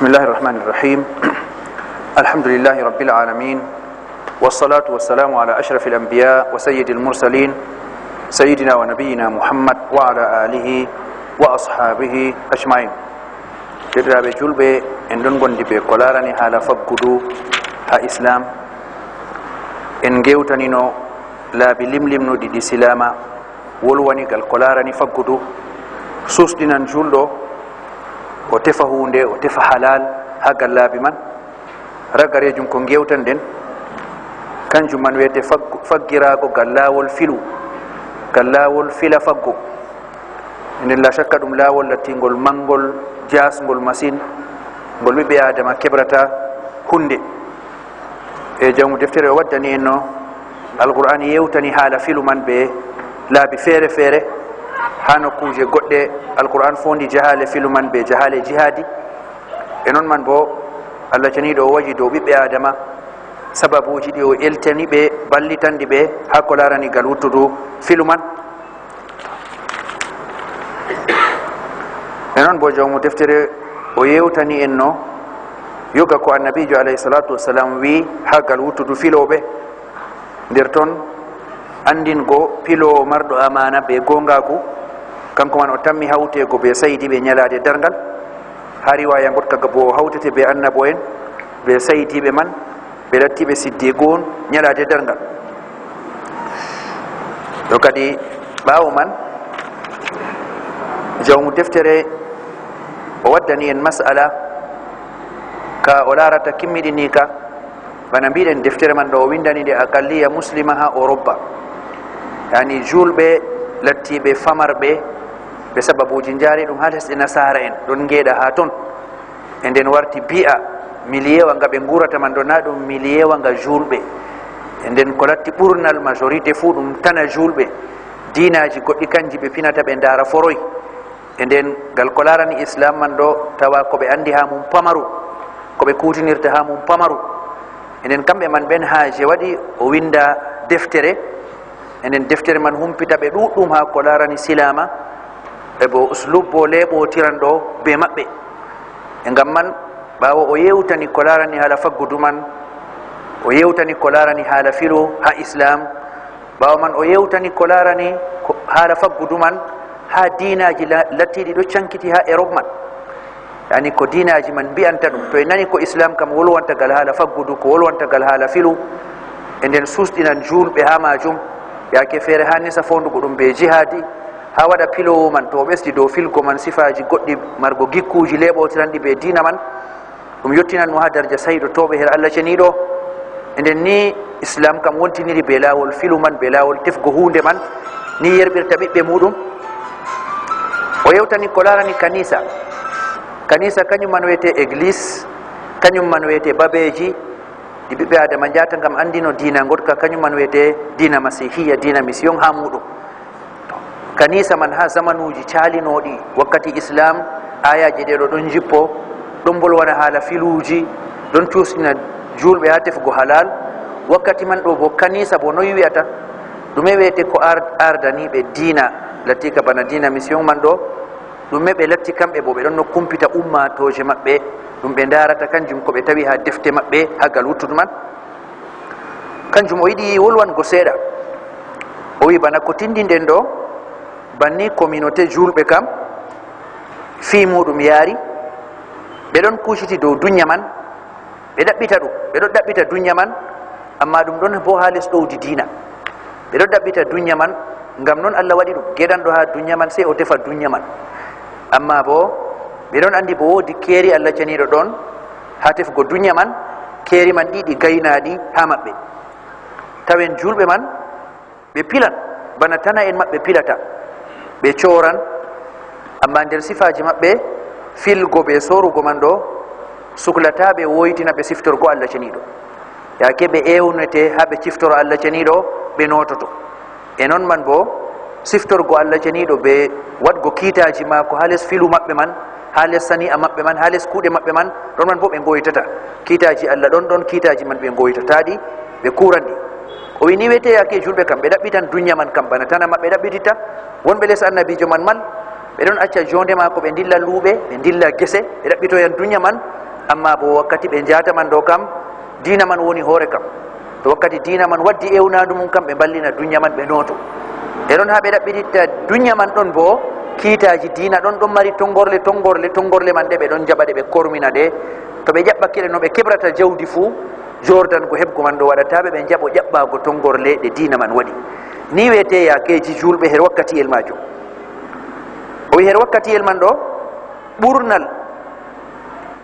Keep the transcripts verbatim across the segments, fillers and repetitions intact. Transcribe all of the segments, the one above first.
بسم الله الرحمن الرحيم. الحمد لله رب العالمين، والصلاة والسلام على أشرف الأنبياء وسيد المرسلين، سيدنا ونبينا محمد وعلى آله وأصحابه أجمعين. Deerɗiraaɓe juulɓe, en ɗon ngondi bee ko laarani haala faggudu haa Islaam. En ngeewtanino laabi limlimnuɗi ɗi Silaama wolwani gal ko laarani faggudu, suusɗinan juulɗo, o tefa huunde, o tefa halal haa gal laabi man. Ragareejum ko ngeewtanɗen, kanjum man wiyetee faggu-, faggiraago gal laawol filu, gal laawol fila faggo. Nden, laa shakka, ɗum laawol lattingol manngol, jaasngol masin, ngol ɓiɓɓe Aadama kebrata huunde. E jawmu deftere o waddani en no Alqur'aan yeewtani haala filu man bee laabi feere feere. Haa nokkuuje goɗɗe, Alqur'aan foondi jahaale filu man bee jahaale jihaadi. E non man boo, Allah ceniiɗo o waji dow ɓiɓɓe Aadama sababuuji ɗi o eltani ɓe, ballitanɗi ɓe haa ko laarani gal wuttudu filu man. E non boo, jawmu deftere o yeewtani en no yoga ko Annabiijo alayhi salaatu wasalaam wi'i haa gal wuttudu filooɓe. Nder ton, anndingo piloowo marɗo amaana bee gooŋgaaku, kanko man o tammi hawteego bee sayidiiɓe nyalaade darngal. Haa riwaaya ngoɗka ga boo, o hawtete bee annabo'en, bee sayidiiɓe man, ɓe lattiiɓe siddiiquun nyalaade darngal. To kadi, ɓaawo man, jawmu deftere o waddani en mas'ala ka o laarata kimmiɗiniika. Bana mbiɗen, deftere man ɗo o windani nde aqalliya muslima haa Europa, yani juulɓe lattiiɓe famarɓe, be sababuuji njaari ɗum haa lesɗe nasaara'en ɗon ngeeɗa haa ton. E nden warti bi'a miliyewa nga ɓe nguurata man ɗo, na ɗum miliyewa nga juulɓe. E nden ko latti ɓurnal, majorité fuu, ɗum tana juulɓe. Diinaaji goɗɗi kanji ɓe pinata, ɓe ndaara foroy. E nden, gal ko laarani Islaam man ɗo, tawa ko ɓe anndi haa mum pamaru, ko ɓe kuutinirta haa mum pamaru. E nden, kamɓe man ɓen haaje waɗi o winda deftere. E nden, deftere man humpita ɓe ɗuuɗɗum haa ko laarani Silaama, e bo uslub bo leeɓootiranɗo bee maɓɓe. E ngam man, ɓaawo o yeewtani ko laarani haala faggudu man, o yeewtani ko laarani haala filu haa Islaam, ɓaawo man, o yeewtani ko laarani ko haala faggudu man haa diinaaji la-, lattiiɗi ɗo cankiti haa Erop man. Yani, ko diinaaji man mbi'anta ɗum. To en nani ko Islaam kam wolwanta gal haala faggudu, ko wolwanta gal haala filu, e nden suusɗinan juulɓe haa maajum, yaake feere haa nesa foondugo ɗum bee jihaadi, haa waɗa piloowo man, to o ɓesdi dow filgo man sifaaji goɗɗi margo gikkuuji leeɓootiranɗi bee diina man, ɗum yottinan mo haa darja sayɗo tooɓe her Allah ceniiɗo. E nden ni Islaam kam wontiniri bee laawol filu man, bee laawol tefgo huunde man, ni yerɓirta ɓiɓɓe muuɗum. O yewtani ko laarani kanisa. Kanisa kanyum man wiyetee église, kanyum man wiyetee babeeji ɗi ɓiɓɓe Aadama njahata ngam anndino diina ngoɗka, kanyum man wiyetee diina Masiihiya, diina mission haa muuɗum. Kanisa man haa zamanuuji caalinooɗi wakkati Islaam, aayaaje ɗe ɗo ɗon njippo, ɗon bolwana haala filuuji, ɗon cuusɗina juulɓe haa tefugo halal. Wakkati man ɗo bo kanisa bo noy wi'ata? Ɗume wi'ete ko ar-, ardaniiɓe diina lattiika bana diina mission man ɗo? Ɗume ɓe latti kamɓe bo? Ɓe ɗon no kumpita ummaatooje maɓɓe, ɗum ɓe ndaarata kanjum ko ɓe tawi haa defte maɓɓe haa gal wuttudu man. Kanjum o yiɗi wolwango seeɗa. O wi bana ko tindinɗen ɗo, banni communauté juulɓe kam, fii muuɗum yaari, ɓe ɗon kuuciti dow dunya man, ɓe ɗaɓɓita ɗum, ɓe ɗon ɗaɓɓita dunya man, ammaa ɗum ɗon bo haa les ɗowdi diina. Ɓe ɗon ɗaɓɓita dunya man, ngam non Allah waɗi ɗum, geɗanɗo haa dunya man, sey o tefa dunya man. Ammaa bo, ɓe ɗon anndi bo woodi keeri Allah ceniiɗo ɗon haa tefugo dunya man, keeri man ɗiɗi gaynaaɗi haa maɓɓe. Tawen juulɓe man, ɓe pilan bana tana'en maɓɓe pilata, ɓe cooran, ammaa nder sifaaji maɓɓe, filgo bee soorugo man ɗo, suklataa ɓe woyitina ɓe siftorgo Allah ceniiɗo. Yaake ɓe ewnete haa ɓe ciftoro Allah ceniiɗo, ɓe noototo. E non man bo, siftorgo Allah ceniiɗo bee waɗgo kiitaaji maako haa les filu maɓɓe man, haa les sani'a maɓɓe man, haa les kuuɗe maɓɓe man, ɗon man bo ɓe ngoytata. Kiitaaji Allah ɗon ɗon, kiitaaji man ɓe ngoytata ɗi, ɓe kuuran ɗi. O wi ni wiyetee yaake juulɓe kam, ɓe ɗaɓɓitan dunya man kam bana tana maɓɓe ɗaɓɓititta. Wonɓe les annabiijo man man, ɓe ɗon acca joonde maako, ɓe ndilla luuɓe, ɓe ndilla gese, ɓe ɗaɓɓitoyan dunya man, Amma bo wakkati ɓe njaata man ɗo kam, diina man woni hoore kam. To wakkati diina man waddi ewnaandu mum kam, ɓe mballina dunya man, ɓe nooto. E non haa ɓe ɗaɓɓititta dunya man ɗon bo, kiitaaji diina ɗon, ɗon mari tongorle, tongorle, tongorle man ɗe ɓe ɗon jaɓa ɗe, ɓe kormina ɗe. To ɓe jaɓɓake ɗe no ɓe keɓrata jawdi fuu, Jordan ko heɓgo man ɗo waɗata ɓe, ɓe njaɓo jaɓɓaago tongorle ɗe diina man waɗi. Ni weete yaakeeji juulɓe her wakkatiyel maajum. O wi her wakkatiyel man ɗo, ɓurnal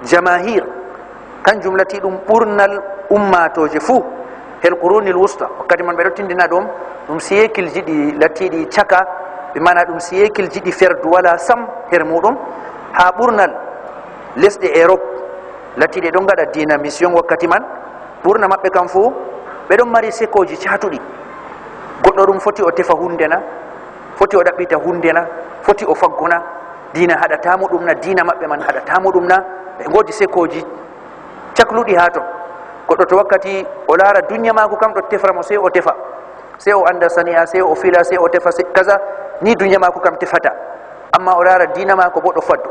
jamahir, kanjum lati ɗum ɓurnal ummaatooje fuu, hel qurunil wusta, wakkati man ɓe ɗo tindina ɗum, ɗum siyeekilji ɗi latiiɗi caka, ɓe maana ɗum siyeekilji ɗi ferdu walaa sam her muuɗum, haa ɓurnal lesɗe Erop latiiɗe ɗon ngaɗa diina mission wakkati man, ɓurna maɓɓe kam fuu, ɓe ɗon mari sekooji caatuɗi. Goɗɗo ɗum foti o tefa huunde na, foti o ɗaɓɓita huunde na, foti o faggo na, diina haɗataa mo ɗum na, diina maɓɓe man haɗataa mo ɗum na, ɓe ngoodi sekooji cakluɗi haa ton. Goɗɗo to wakkati o laara dunya maako kam ɗo tefra mo, sey o tefa, sey o annda sani'a, sey o fila, sey o tefa, sey kaza, ni dunya maako kam tefata. Amma o laara diina maako bo ɗo faddo.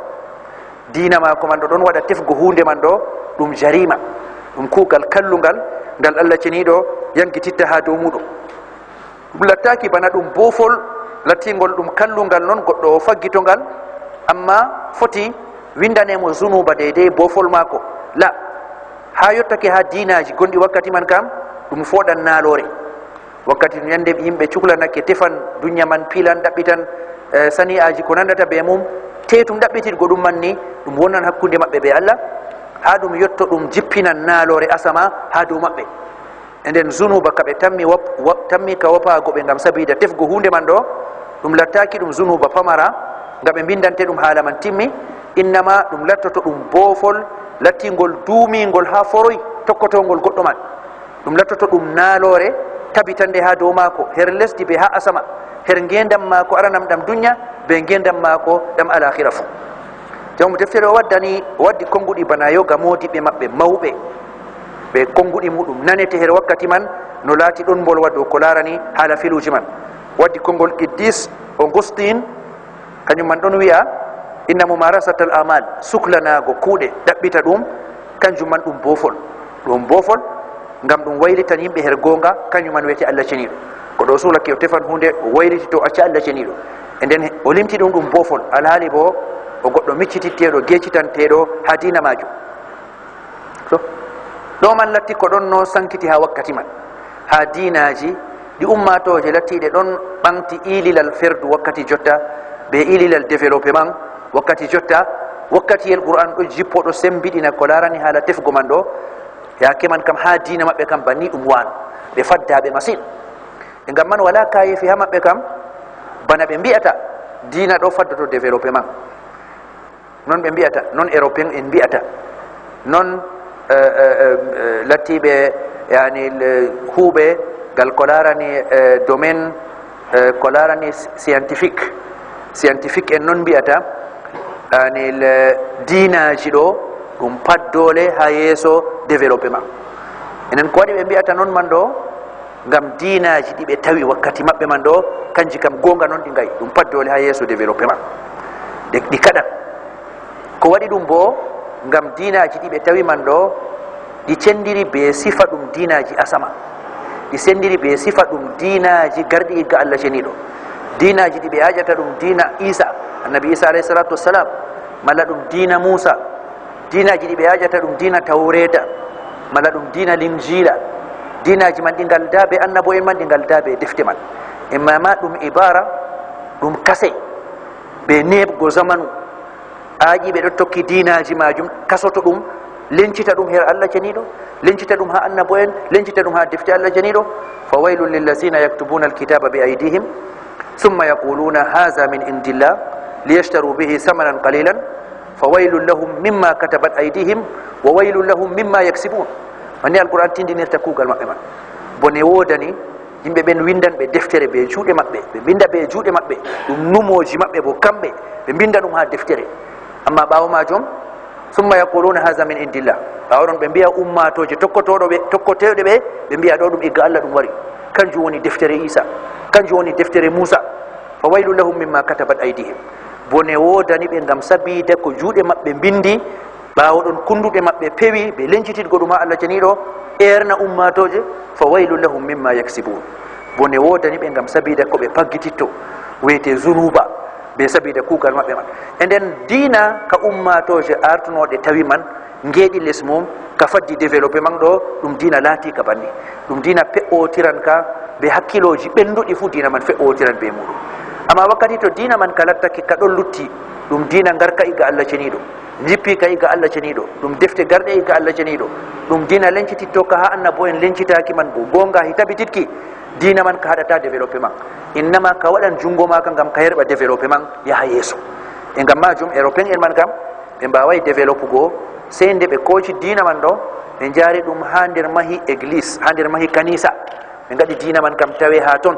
Diina maako man ɗo ɗon waɗa tefgo huunde man ɗo, ɗum jarima, ɗum kuugal kallungal, ngal Allah ceniiɗo yankititta haa dow muuɗum. Ɗum lattaaki bana ɗum boofol, lattingol ɗum kallungal non, goɗɗo o faggito ngal, amma foti windane mo zunuba deydey boofol maako. La, haa yottake haa diinaaji gonɗi wakkati man kam, ɗum fooɗan naaloore. Wakkati ɗum yande yimɓe cuklanake, tefan dunya man, pilan, ɗaɓɓitan, eh, sani'aaji ko nandata be mum, tey tum ɗaɓɓitirgo ɗum man ni, ɗum wonan hakkunde maɓɓe be Allah, haa ɗum yotto ɗum jippinan naaloore asama haa dow maɓɓe. E nden zunuba ka ɓe tammi wap-, wa-, tammi ka wapaago ɓe ngam sabiida tefgo huunde man ɗo, ɗum lattaaki ɗum zunuba pamara, nga ɓe mbindante ɗum haala man timmi, innama ɗum lattoto ɗum boofol, lattingol duumingol haa foroy, tokkotoongol goɗɗo man. Ɗum lattoto ɗum naaloore tabitande haa dow maako, her lesdi be haa asama, her ngeendam maako aranam ɗam dunya, be ngeendam maako ɗam alakhira fuu. Jawmu deftere o waddani, o waddi konguɗi bana yoga moodiɓɓe maɓɓe mawɓe, ɓe konguɗi muɗum nanete her wakkati man, no laati ɗon mbolwa dow ko laarani haala filuuji man. Waddi kongol Qiddis Augustin, kanjum man ɗon wi'a, inna mumarasatal amal, suklanaago kuuɗe, ɗaɓɓita ɗum, kanjum man ɗum boofol. Ɗum boofol, ngam ɗum waylitan yimɓe her goonga, kanjum man weeti Allah ceniiɗo. Ko ɗo suulake o tefan huunde, o waylitito, o acca Allah ceniiɗo. E nden o limti ɗum, ɗum boofol, alhaali bo o goɗɗo miccititteeɗo, geecitanteeɗo haa diina maajum. To, ɗo man latti ko ɗon no sankiti haa wakkati man. Haa diinaaji ɗi ummaatooje lattiiɗe ɗon ɓaŋti iililal ferdu wakkati jotta, be iililal développement wakkati jotta, wakkatiyel Qur'an ɗo jippo, ɗo sembiɗina ko laarani haala tefgo man ɗo, yaake man kam haa diina maɓɓe kam banni ɗum waano. Ɓe faddaaɓe masin. E ngam man walaa kaayeefi haa maɓɓe kam, bana ɓe mbi'ata diina ɗo faddoto développement. Non ɓe mbi'ata, non Européen en mbi'ata, non, eh, eh, eh, eh, lattiiɓe, yani, le, huuɓe ngal ko laarani, eh, domaine, eh, ko laarani scientifique. Scientifique en non mbi'ata, yani, le, diinaaji ɗo ɗum paddoole haa yeeso développement. Enen ko waɗi ɓe mbi'ata non man ɗo? Ngam diinaaji ɗi ɓe tawi wakkati maɓɓe man ɗo, kanji kam goonga non ɗi nga'i, ɗum paddoole haa yeeso développement. Ɗe, ɗi kaɗan. Ko waɗi ɗum bo, ngam diinaaji ɗi ɓe tawi man ɗo, ɗi cendiri be sifa ɗum diinaaji asama. Ɗi sendiri be sifa ɗum diinaaji garɗi igga Allah ceniiɗo. Diinaaji ɗi ɓe aƴata ɗum diina Isa, Annabi Isa alayhi salatu wassalam, malla ɗum diina Musa. Diinaaji ɗi ɓe yahata ɗum diina Tawreeta, malla ɗum diina Linjiila. Diinaaji man ɗi ngaldaa be annabo'en man, ɗi ngaldaa be defte man. Imma ma ɗum ibaara, ɗum kase, be neeɓgo zamanu. Aaƴiiɓe ɗo tokki diinaaji maajum, kasoto ɗum, lencita ɗum her Allah ceniiɗo, lencita ɗum haa annabo'en, lencita ɗum haa defte Allah ceniiɗo. Fa waylun lillazina yaktubuna alkitaba bi aydihim, thumma yaquluna haza min indillah, liyashtaru bihi samanan qalilan, fa waylun lahum mimma katabat aydihim, wa waylun lahum mimma yaksibun. Manni Alqur'an tindinirta kuugal maɓɓe man. Bone woodani yimɓe ɓen windanɓe deftere be juuɗe maɓɓe, ɓe winda be juuɗe maɓɓe, ɗum numooji maɓɓe bo kamɓe, ɓe winda ɗum haa deftere. Amma ɓaawo maajum, thumma yaquluna haza min indillah. Ɓaawo ɗon ɓe mbi'a ummaatooje tokkotooɗo ɓe, tokkoteeɗo ɓe, ɓe mbi'a ɗo ɗum igga Allah ɗum wari. Kanjum woni deftere Isa, kanjum woni deftere Musa. Fa waylun lahum mimma katabat aydihim. Bone woodani ɓe ngam sabiida ko juuɗe maɓɓe mbindi, Ɓaawo ɗon kunnduɗe maɓɓe pewi ɓe lencititgo ɗum haa Allah Ceniiɗo, eerna ummaatooje, fa waylu lahum mimma yaksibun. Bone woodani ɓe ngam sabiida ko ɓe paggititto, wiyetee zunuuba, be sabiida kuugal maɓɓe man. E nden diina ka ummaatooje artunooɗe tawi man ngeeɗi les mum, ka faddi développement ɗo, ɗum diina laati ka banni. Ɗum diina pe'ootiran ka be hakkilooji ɓennduɗi fuu, diina man fe'ootiran be muuɗum. Amma wakkati to diina man ka lattake ka ɗon lutti, ɗum diina ngarka iga Allah Ceniiɗo. Jippi ka iga Allah Ceniiɗo, ɗum defte garɗe iga Allah Ceniiɗo, ɗum diina lencitittooka haa annabo'en lencitaaki man bo, goonga hi tabititki, diina man ka haɗata développement. Innama ka waɗan junngo maaka ngam ka yerɓa développement yaha yeeso. E ngam maajum, Européen en man kam, ɓe mbaaway développugo, sey nde ɓe kooci diina man ɗo, ɓe njaari ɗum haa nder mahi église, haa nder mahi kanisa. Ɓe ngaɗi diina man kam tawe haa ton.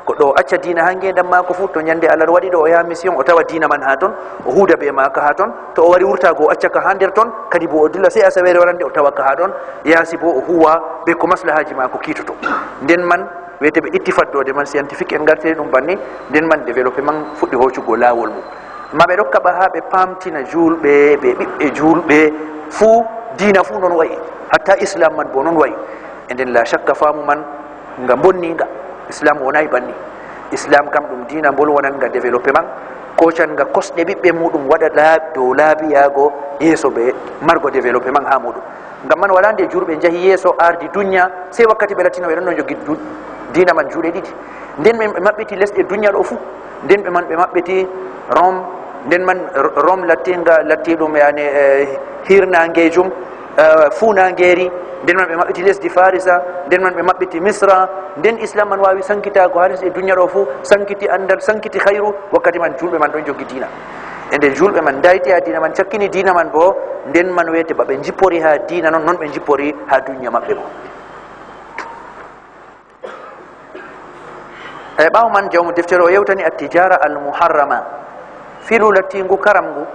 Goɗɗo o acca diina haa ngeendam maako fuu, to nyannde Allah waɗi ɗo o yaha mission, o tawa diina man haa ton, o huuda bee maaka haa ton. To o wari wurtaago, o acca ka haa nder ton, kadi bo o dilla, sey asaweere warande o tawa ka haa ɗon, yaasi bo o huuwa bee ko maslahaaji maako kiitoto. Nden man, wiyete ɓe itti faddoode man, scientifique en ngartiri ɗum banni, nden man développement fuɗɗi hoocugo laawol mum. Amma ɓe ɗon kaɓa haa ɓe paamtina juulɓe, ɓe ɓiɓɓe juulɓe fuu, diina fuu non wa'i, hatta Islam man bo non wa'i. E nden, la shakka, faamu man nga mbonniinga. Islam wonaay banni. Islam kam ɗum diina mbolwanannga développement, koocannga kosɗe ɓiɓɓe muuɗum waɗa laabi dow laabi yaago yeeso be margo développement haa muuɗum. Ngam man, walaa nde juulɓe njahi yeeso ardi dunya, sey wakkati ɓe lattino ɓe ɗon no jogi du-, diina man juuɗe ɗiɗi. Nden ɓe maɓɓiti lesɗe dunya ɗo fuu. Nden ɓe man ɓe maɓɓiti Rome. Nden man R-, Rome lattinga, latti ɗum, yani, eh, hirnaangeejum, eh, fuunaangeeri. Nden man ɓe maɓɓiti lesdi Farisa. Nden man ɓe maɓɓiti Misra. Nden Islam man waawi sankitaago haa lesɗe dunya ɗo fuu, sankiti anndal, sankiti khayru. Wakkati man juulɓe man ɗon jogi diina. E nde juulɓe man ndayti haa diina man, cakkini diina man bo, nden man wiyete ba ɓe njippori haa diina non, non ɓe njippori haa dunya maɓɓe bo. E ɓaawo man, jawmu deftere o yewtani attijara al muharrama, filu lattingu karamgu.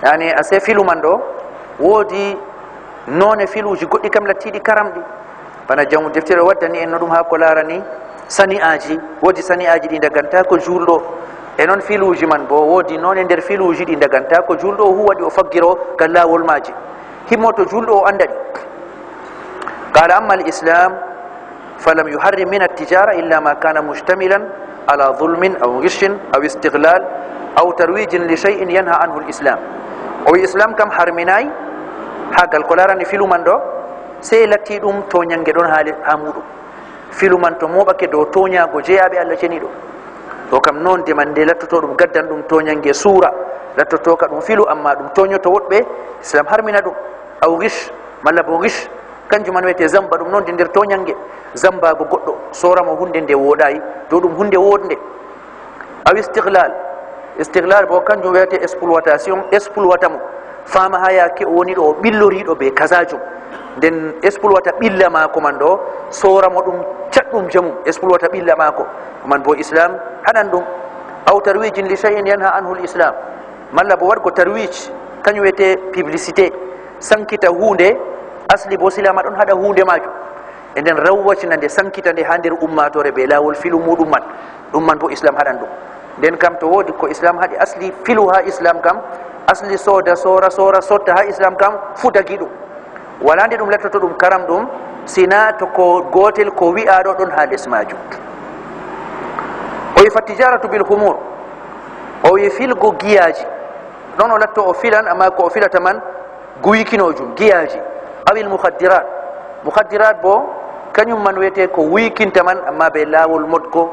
Yani, ase filu man ɗo, woodi noone filuuji goɗɗi kam lattiiɗi karamɗi. Bana jawmu deftere o waddani en no ɗum haa ko laarani sani'aaji. Woodi sani'aaji ɗi ndagantaako juulɗo. E non filuuji man bo, woodi noone nder filuuji ɗi ndagantaako juulɗo o huuwa ɗi o faggiro ngam laawol maaji. Himmoto juulɗo o annda ɗi. قال: أما الإسلام فلم يحرم من التجارة إلا ما كان مشتملا على ظلم أو غش أو استغلال أو ترويج لشيء ينهى عنه الإسلام. O wi Islam kam harminaay haa gal ko laarani filu man ɗo, sey latti ɗum tooñannge ɗon haa le-, haa muuɗum. Filu man to mooɓake dow tooñaago jeyaaɓe Allah Ceniiɗo, ɗo kam noonde man nde lattoto ɗum gaddan ɗum tooñannge suura, lattotooka ɗum filu, ammaa ɗum tooñoto woɗɓe, Islam harmina ɗum. Aw ghish, malla bo ghish, kanjum man wiyete zamba, ɗum noon nder tooñannge, zambaago goɗɗo, soora mo huunde nde wooɗaay, dow ɗum huunde woodnde. Aw istighlal, istighlal bo kanjum wiyete exploitation, exploita mo, faama haa yaake o woni ɗo o ɓilloriiɗo bee kazaajum. Nden exploita ɓilla maako man ɗo, soora mo ɗum caɗɗum jamum, exploita ɓilla maako man bo Islam haɗan ɗum. Aw tarwijin li shay'in yanha anhu l-Islam, malla bo waɗgo tarwij, kanjum wiyete publicité, sankita huunde, asli bo Islaama ɗon haɗa huunde maajum. E nden rawwatina nde, sankita nde haa nder ummaatoore bee laawol filu muuɗum man. Ɗum man bo Islam haɗan ɗum. Nden kam to woodi ko Islam haɗi asli filu haa Islam kam, asli sooda, soora, soora, sotta haa Islam kam, fuu dagi ɗum. Walaa nde ɗum lattoto ɗum karam ɗum, sina to ko gootel ko wi'aaɗo ɗon haa les maajum. O wi fattijaratu bil khumur. O wi filgo giyaaji. Ɗon o latto o filan, ammaa ko o filata man guykinoojum, giyaaji. Awil mukhaddirat. Mukhaddirat bo, kanyum man wiyete ko wuykinta man, ammaa be laawol moɗgo,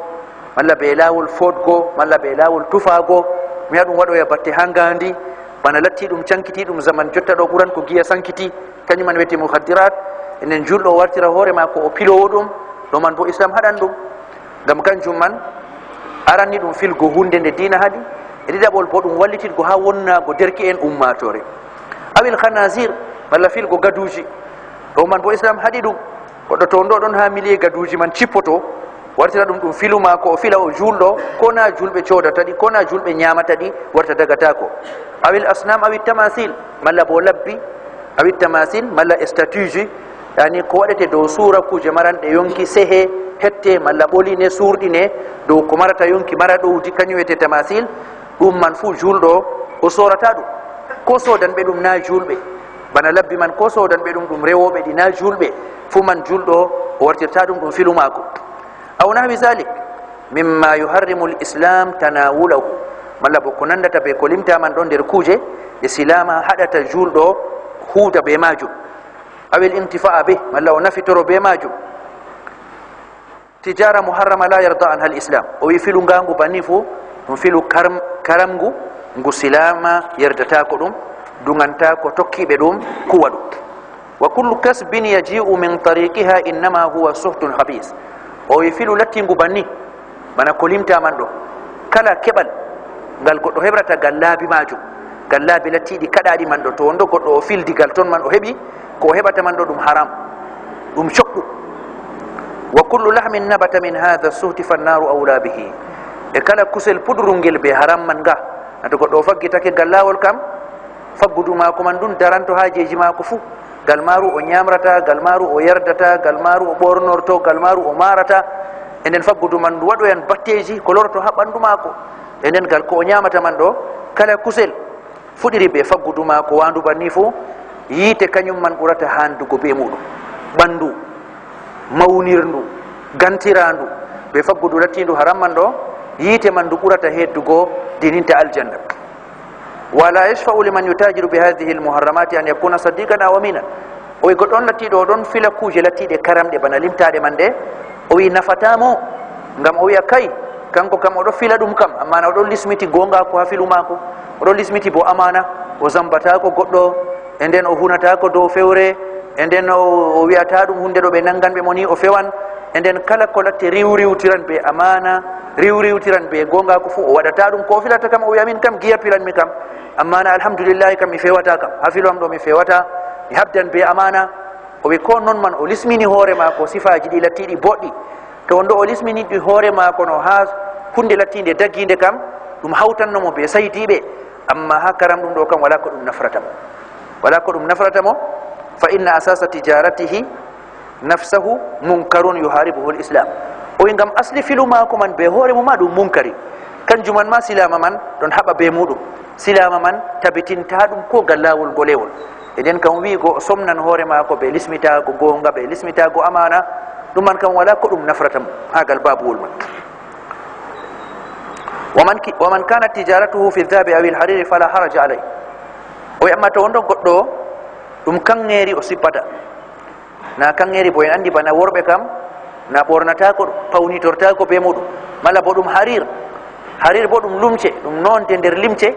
malla be laawol fooɗgo, malla be laawol tufaago. Mi wi'a ɗum waɗoya batte haa ngaandi, bana latti ɗum cankiti ɗum zaman jotta ɗo ɓuran ko giya sankiti. Kanyum man wiyete mukhaddirat. Enen juulɗo o wartira hoore maako o piloowo ɗum, ɗo man bo Islam haɗan ɗum. Ngam kanjum man, aranni ɗum filgo huunde nde diina haɗi, e ɗiɗaɓol bo ɗum wallititgo haa wonnaago derke'en ummaatoore. Awil khanazir, malla filgo gaduuji. Ɗo man bo Islam haɗi ɗum. Goɗɗo to ɗo ɗon haa miliye gaduuji man cippoto, wartira ɗum, ɗum filu maako, o fila o juulɗo, ko na juulɓe coodata ɗi, ko na juulɓe nyaamata ɗi, warta dagataako. Awil asnam, awit tamasil, malla bo labbi, awit tamasil, malla statueji, yani ko waɗete dow suura, kuuje maranɗe yonki, sehe, hette, malla ɓoline, suurɗine, dow ko marata yonki, mara ɗowdi, kanyum wiyete tamasil, ɗum man fuu juulɗo o soorata ɗum. Ko soodanɓe ɗum na juulɓe, bana labbi man, ko soodanɓe ɗum ɗum rewooɓe ɗi na juulɓe, fuu man juulɗo o wartirta ɗum ɗum filu maako. Aw nahwi zalik mimma yuharrimu l-islam tanawulahu, malla bo ko nandata be ko limta man ɗon nder kuuje ɗe silaama haɗata juulɗo huuda be maajum. Aw l-intifa'a bih, malla o nafitoro be maajum. Tijara muharrama la yarda anha al-islam. O wi filu ngaangu banni fuu, ɗum filu karam-, karamngu, ngu silaama yerdataako ɗum, duŋantaako tokkiiɓe ɗum kuwa ɗum. Wa kullu kasbin yaji'u min tariqiha innama huwa suhtun habis. O wi filu lattingu banni, bana ko limta man ɗo. Kala keɓal ngal goɗɗo heɓrata ngal laabi maajum, ngal laabi lattiiɗi kaɗaaɗi man ɗo, to wonɗo goɗɗo o fildi ngal ton man o heɓi, ko o heɓata man ɗo ɗum haram, ɗum coɓɗum. Wa kullu lahmin nabata min hadha suhti fannaru awla bihi. E kala kusel pudrungel be haram man nga, na to goɗɗo o faggitake ngal laawol kam, faggudu maako man ndun daranto haajeeji maako fuu. Ngal maaru o nyaamrata, ngal maaru o yardata, ngal maaru o ɓornorto, ngal maaru o maarata. E nden faggudu man ndu waɗoyan batteeji ko lorto haa ɓandu maako. E nden ngal ko o nyaamata man ɗo, kala kusel fuɗiri be faggudu maako waandu banni fuu, yiite kanyum man ɓurata handugo be muuɗum. Ɓandu mawnirndu, gantiraandu be faggudu lattiindu haram man ɗo, yiite man ndu ɓurata heddugo dininta aljanna. Wa la yashfa'u liman yutajiru bi hadhihi al-muharramati an yakuna sadiqan aw aminan. O wi goɗɗo on lattiiɗo o ɗon fila kuuje lattiiɗe karamɗe bana limtaaɗe man ɗe, o wi nafataa mo, ngam o wi'a kay, kanko kam o ɗo fila ɗum kam, amma na o ɗon lismiti goongaaku haa filu maako, o ɗon lismiti bo amaana, o zambataako goɗɗo, e nden o hunataako dow fewre, e nden o, o wi'ataa ɗum hunde ɗo ɓe nangan ɓe mo ni o fewan, e nden kala ko latte riwriwtiran be amaana, riwriwtiran be goongaaku fuu o waɗataa ɗum. Ko o filata kam o wi'a min kam giya pilanmi kam, amma na alhamdulillahi kam mi fewata kam, haa filu am ɗo mi fewata, mi habdan be amaana. O wi ko non man o lismini hoore maako sifaaji ɗi lattiiɗi boɗɗi. To wonɗo o lismini ɗi hoore maako no haa hunde lattiinde dagiinde kam, ɗum hawtanno mo be saydiiɓe, amma haa karam ɗum ɗo kam wala ko ɗum nafrata mo. Wala ko ɗum nafrata mo, fa inna asasa tijaratihi nafsahu munkarun yuharibuhu al-islam. O wi ngam asli filu maako man be hoore mum ma ɗum munkari. Kanjum man ma silaama man ɗon haɓa be muuɗum. Silaama man tabitinta ɗum ko ngal laawol ngolewol. E nden kam wi'go o somnan hoore maako be lismitaago goonga, be lismitaago amaana, ɗum man kam wala ko ɗum nafrata mo haa ngal baabuwol man. Wa man ki-, wa man kanat tijaratuhu fi dhahabi aw al-hariri fala haraja alayh. O wi amma to wonɗo goɗɗo ɗum kaŋŋeeri o sippata, na kaŋŋeeri bo en anndi bana worɓe kam na ɓornataako, pawnitortaako be muuɗum, malla bo ɗum harir. Harir bo ɗum lumce, ɗum nonde nder limce.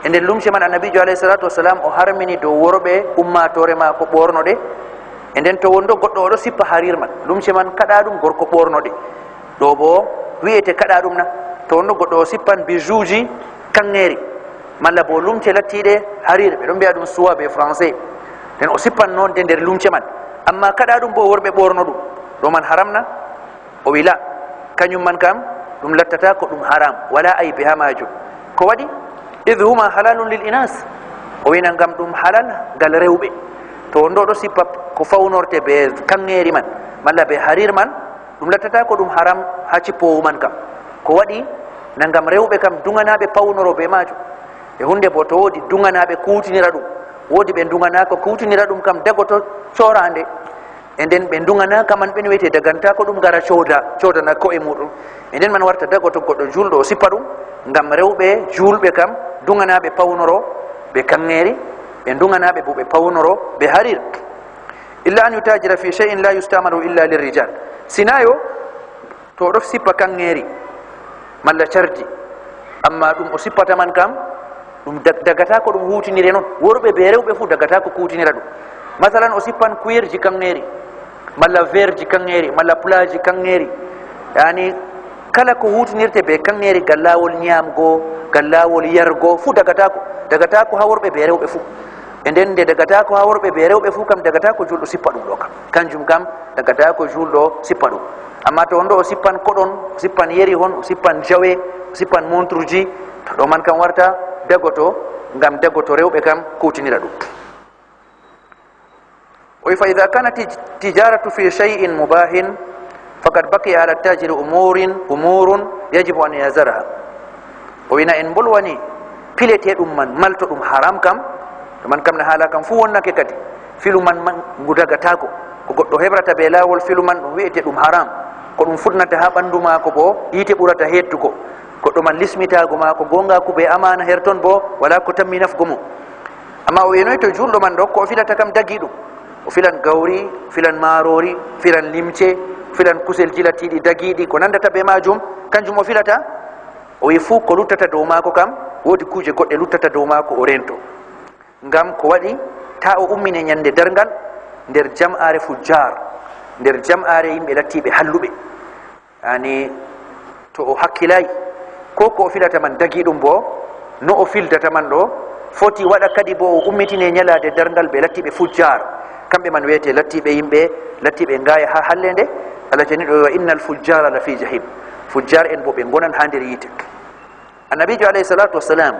E nder lumce man annabiijo alayhi salatu wassalam o harmini dow worɓe ummaatoore maako ɓorno ɗe. E nden to wonɗo goɗɗo o ɗo sippa harir man, lumce man kaɗa ɗum gorko ɓorno ɗe. Ɗo bo wi'ete kaɗa ɗum na? To wonno goɗɗo o sippan bijuuji kaŋŋeeri, malla bo lumce lattiiɗe harir, ɓe ɗon mbi'a ɗum soie be français. Nden o sippan nonde nder lumce man. Amma kaɗa ɗum bo worɓe ɓorno ɗum, ɗo man haram na? O wi la, kanyum man kam ɗum lattata ko ɗum haram, wala aybe haa maajum. Ko waɗi? Idh huma halalun lil inas. O wi na ngam ɗum halal ngal rewɓe. To wonɗo ɗo sippa ko fawnorte be kaŋŋeeri man, malla be harir man, ɗum lattata ko ɗum haram haa cippoowo man kam. Ko waɗi? Na ngam rewɓe kam duŋanaaɓe pawnoro be maajum. E hunde bo to woodi duŋanaaɓe kuutinira ɗum, woodi ɓe duŋanaako kuutinira ɗum kam dagoto cooraande. E nden ɓe duŋanaaka man ɓen wi'ete dagantaako ɗum ngara cooda, coodana ko'e muuɗum. E nden man warta dagoto goɗɗo juulɗo o sippa ɗum, ngam rewɓe juulɓe kam duŋanaaɓe pawnoro be kaŋŋeeri, ɓe duŋanaaɓe bo ɓe pawnoro be harir. Illa an yutajira fi shay'in la yustamalu illa lirrijal. Sinayo to o ɗo sippa kaŋŋeeri malla cardi, amma ɗum o sippata man kam, ɗum dag-, dagata ko ɗum huutinire non. Worɓe be rewɓe fuu dagata ko kuutinira ɗum. Masalan, o sippan kuyerji kaŋŋeeri, malla verji kaŋŋeeri, malla pulaaji kaŋŋeeri. Yani, kala ko huutinirte be kaŋŋeeri, gal laawol nyaamgo, gal laawol yargo, fuu dagata ko. Dagata ko haa worɓe be rewɓe fuu. E nden nde dagata ko haa worɓe be rewɓe fuu kam, dagata ko juulɗo sippa ɗum ɗo kam. Kanjum kam, dagata ko juulɗo sippa ɗum. Amma to wonɗo o sippan koɗon, o sippan yeri hon, o sippan jawe, o sippan monturji, to ɗo man kam warta dagoto, ngam dagoto rewɓe kam kuutinira ɗum. O wi, fa idha kanat tij-, tijaratu fi shay'in mubahin, faqad baqiya ala tajiri umurin, umurun yajibu an yazaraha. O wi na en mbolwani pileteɗum man, malto ɗum haram kam, Ɗum man kam na haala kam fuu wonnake kadi. Filu man, man ngu dagataako. Ko goɗɗo heɓrata bee laawol filu man, ɗum wi'ete ɗum haram. Ko ɗum fuɗnata haa ɓanndu maako boo, yiite ɓurata heeddugo. Goɗɗo man lismitaago maako goongaaku bee amaana her ton boo, walaa ko tammi nafgo mo. Ammaa o wi'anoy to juulɗo man ɗo, ko o filata kam dagiiɗum. O filan gawri, filan maaroori, filan limce, filan kuselji latiiɗi dagiiɗi, ko nanndata bee maajum, kanjum o filata. O wi'i fuu ko luttata dow maako kam, woodi kuuje goɗɗe luttata dow maako o reento. Ngam ko waɗi taa o ummine nyannde darngal nder jam'aare fujjaar, nder jam'aare yimɓe lattiiɓe halluɓe. Yaani, to o hakkilaay, ko ko o filata man dagiiɗum boo, no o fildata man ɗo, foti waɗa kadi boo o ummitine nyalaade darngal bee lattiiɓe fujjaar. Kamɓe man wi'ete lattiiɓe yimɓe, lattiiɓe ngaaya haa halleende. Allah ceniiɗo, "Wa innal fujjaara la fi jahim." Fujjaar en boo ɓe ngonan haa nder yiite. Annabiijo alayhi salaatu wassalam,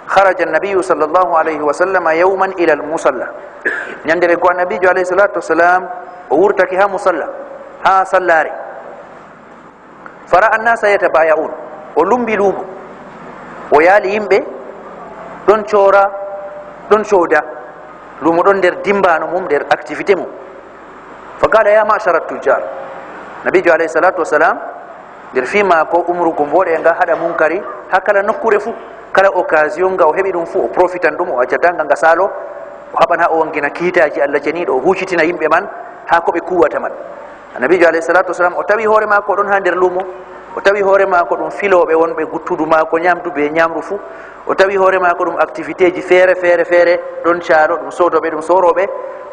kharaja annabiyu sallallahu alayhi wa sallama yawman ila al-musalla. Nyannde go annabiijo alayhi salaatu wassalam o wurtake haa musalla, haa sallaare. Fara'a an-nasa yatabaya'un. O lumbi luumo. O yaali yimɓe ɗon coora, ɗon cooda. Luumo ɗon nder dimbaano mum, nder activité mum. Faqala, "Ya ma'shara tujjar." Nabiijo alayhi salaatu wassalam, nder fii maako umrugo mboɗeeŋga, haɗa munkari haa kala nokkuure fuu, kala occasion nga o heɓi ɗum fuu, o profitan ɗum, o accataa nga nga saalo, o haɓan haa o waŋgina kiitaaji Allah ceniiɗo, o huucitina yimɓe man haa ko ɓe kuuwata man. Annabiijo alayhi salaatu wassalam, o tawi hoore maako ɗon haa nder luumo, o tawi hoore maako ɗum filooɓe wonɓe guttudu maako nyaamdu bee nyaamru fuu, o tawi hoore maako ɗum activitéji feere, feere, feere, ɗon caalo, ɗum sootooɓe, ɗum soorooɓe.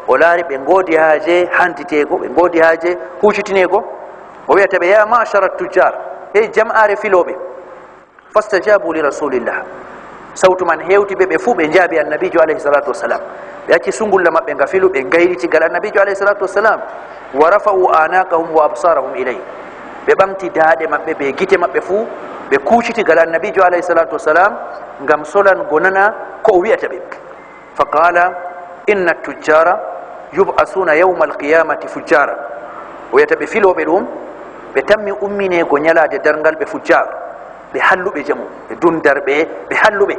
O laari ɓe ngoodi haaje hantiteego, ɓe ngoodi haaje huucitineego. O wi'ata ɓe, "Ya ma'shara tujjar, hey jam'aare filooɓe." Fastajabu li rasulillah. Sawtu man hewti ɓe, ɓe fuu ɓe njaabi annabiijo alayhi salaatu wassalam. Ɓe acci sungulla maɓɓe nga filu, ɓe ngayliti gal annabiijo alayhi salaatu wassalam. Wa rafa'u anaqahum wa absarahum ilay. Ɓe ɓaŋgti daaɗe maɓɓe bee gite maɓɓe fuu, ɓe kuuciti gal annabiijo alayhi salaatu wassalam ngam solango nana ko o wi'ata ɓe. Faqala, "Inna tujjara yub'asuna yawmal qiyamati fujjara." O wi'ata ɓe filooɓe ɗum, ɓe tammi ummineego nyalaade darngal ɓe fujjar, ɓe halluɓe jamu, ɓe dundarɓe, ɓe halluɓe.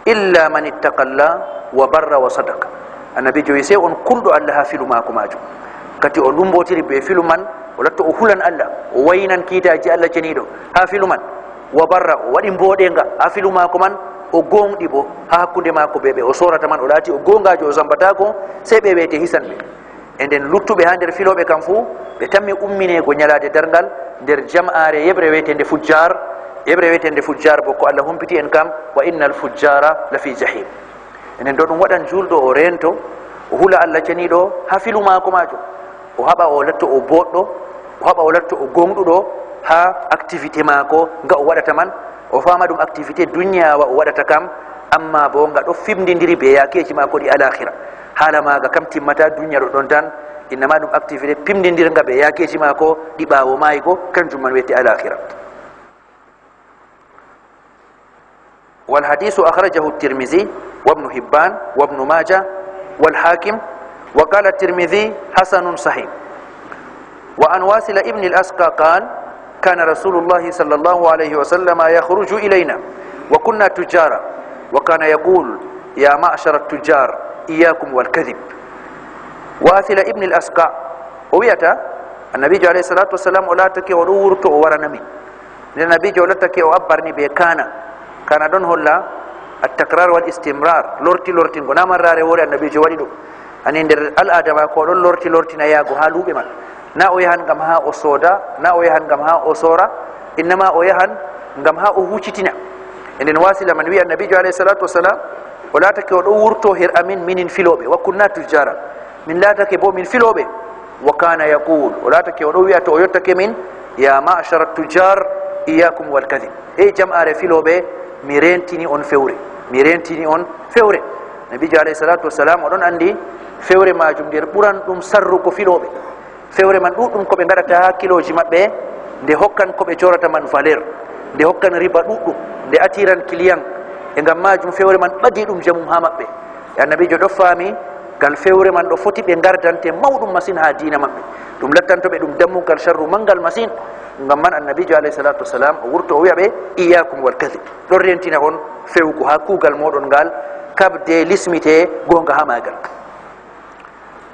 "Illa man ittaqalla wa barra wa sadaq." Annabiijo wi'i, sey on kulɗo Allah haa filu maako maajum. Kadi o lumbotiri bee filu man, o latto o hulan Allah, o wayinan kiitaaji Allah ceniiɗo haa filu man. Wa barra, o waɗi mboɗeeŋga haa filu maako man, o gooŋɗi boo haa hakkunde maako bee ɓe o soorata man, o laati o gooŋgaajo, o zammbataako, sey ɓe weete hisan ɓe. E nden luttuɓe haa nder filooɓe kam fuu, ɓe tammi ummineego nyalaade darngal nder jam'aare yeɓre weeteende fujjar, yeɓre weeteende fujjar boo ko Allah humpiti en kam, "Wa innal fujjara la fi jahim." E nden ɗo ɗum waɗan juulɗo o reento, o hula Allah ceniiɗo haa filu maako maajum. O haɓa o latto o booɗɗo, o haɓa o latto o gooŋɗuɗo haa activité maako nga o waɗata man. O faama ɗum activité duniyaawa o waɗata kam, ammaa boo nga ɗo fimndindiri bee yaakeeji maako ɗi alaakhira. Haala maaga kam timmata duniya ɗo ɗon tan, innama ɗum activité pimndindirnga bee yaakeeji maako ɗi ɓaawo maaygo, kanjum man wi'ete alaakhira. والحديث أخرجه الترمذي وابن حبان وابن ماجه والحاكم، وقال الترمذي: حسن صحيح. وعن واصل ابن الأسقى قال: كان رسول الله صلى الله عليه وسلم يخرج إلينا وكنا تجارا، وكان يقول: يا معشر التجار، إياكم والكذب. Wasila ibn al-Asqa, o wi'ata, Annabiijo alayhi salatu wassalam o laatake o ɗo wurto o warana min. Nden Annabiijo o laatake o abbarni be kana. Kana ɗon holla at-takrar wal istimrar, lorti lortingo. Na marraare woore Annabiijo waɗi ɗum. Ani nder al'aada maako o ɗon lorti lortina yaago haa luuɓe man. Na o yahan ngam haa o sooda, na o yahan ngam haa o soora, innama o yahan ngam haa o huucitina. E nden Wasila man wi'i Annabiijo alayhi salatu wassalam, o laatake o ɗo wurto her amin minin filooɓe, wa kunna tujjara. Min laatake bo min filooɓe. Wa kana yaqul, o laatake o ɗo wi'a to o yottake min, ya ma'shara tujjar, iyyakum wal kadhib. Ey jam'aare filooɓe, mi reentini on fewre. Mi reentini on fewre. Annabiijo alayhi salatu wassalam, o ɗon anndi fewre maajum nder ɓuran ɗum sarrugo filooɓe. Fewre man ɗuuɗɗum ko ɓe ngaɗata haa kilooji maɓɓe, nde hokkan ko ɓe coorata man valeur, nde hokkan riba ɗuuɗɗum, nde atiran client. E ngam maajum fewre man ɓadi ɗum jamum haa maɓɓe. E Annabiijo ɗo faami ngal fewre man ɗo foti ɓe ngardante mawɗum masin haa diina maɓɓe. Ɗum lattanto ɓe ɗum dammugal sharru manngal masin. Ngam man Annabiijo alayhi salatu wassalam o wurto o wi'a ɓe, iyyakum wal kadhib. Ɗon reentina on fewugo haa kuugal mooɗon ngal, kabde lismite goonga haa maagal.